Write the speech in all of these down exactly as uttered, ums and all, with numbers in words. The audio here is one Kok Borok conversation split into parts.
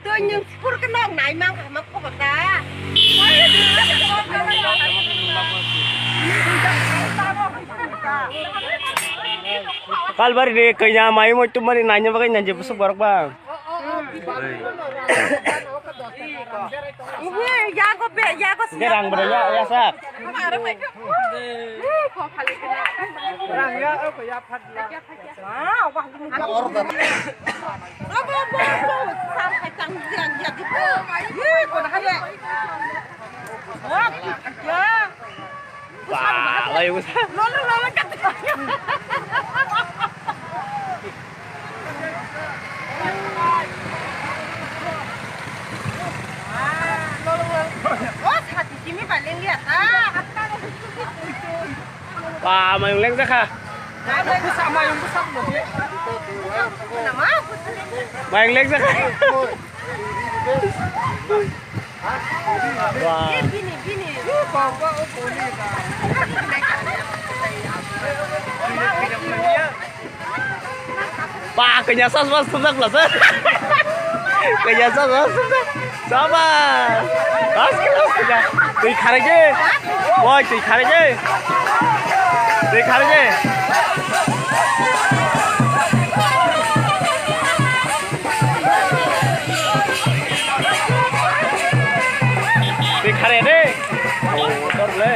Tui nwng skur khe nok nai mang kha ma khobor da. Kalbari ni kanya mai moi tumani nanya bagai nanya busuk borok bang. Ibu yago be yago. Gerang bro ya ya sak. Rang ya, oh, ya, phat ya. Ba, mayung leng jakha. Mayung leng jakha. Ba. Ba, kanya sas bas sumjak lasa. Kanya sas bas sumjak. Sabas. Bas kanya sas kanya. Twi khare je. Boy, twi khare je. Twi khare je. Twi khare de. Oh, tor le.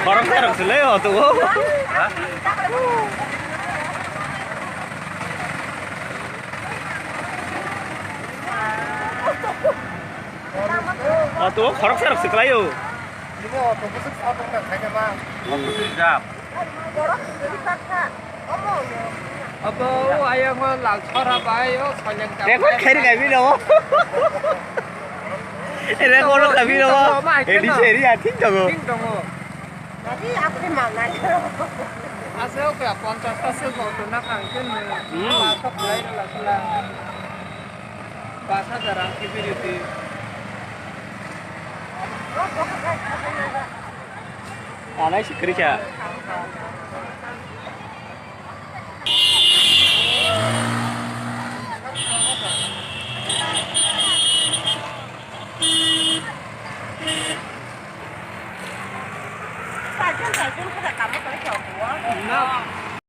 Khoroksa rok se le o to. O to khoroksa rok se kwlai o. Ibo o to bwswk sa tong na khaina ma. O bwswk jab. Abo o ayang o lal sora bai o soileng ta. Record khairi khaimi no. Record khaimi no. Edi seri ya thik tongo. Thik tongo. Jadi aku di mana? Asa o kra ponchas ta se bo to na khang ken. Hmm. Lal sok lai la sala. Pas hajar ang kibiri di. Tanai sikri kya?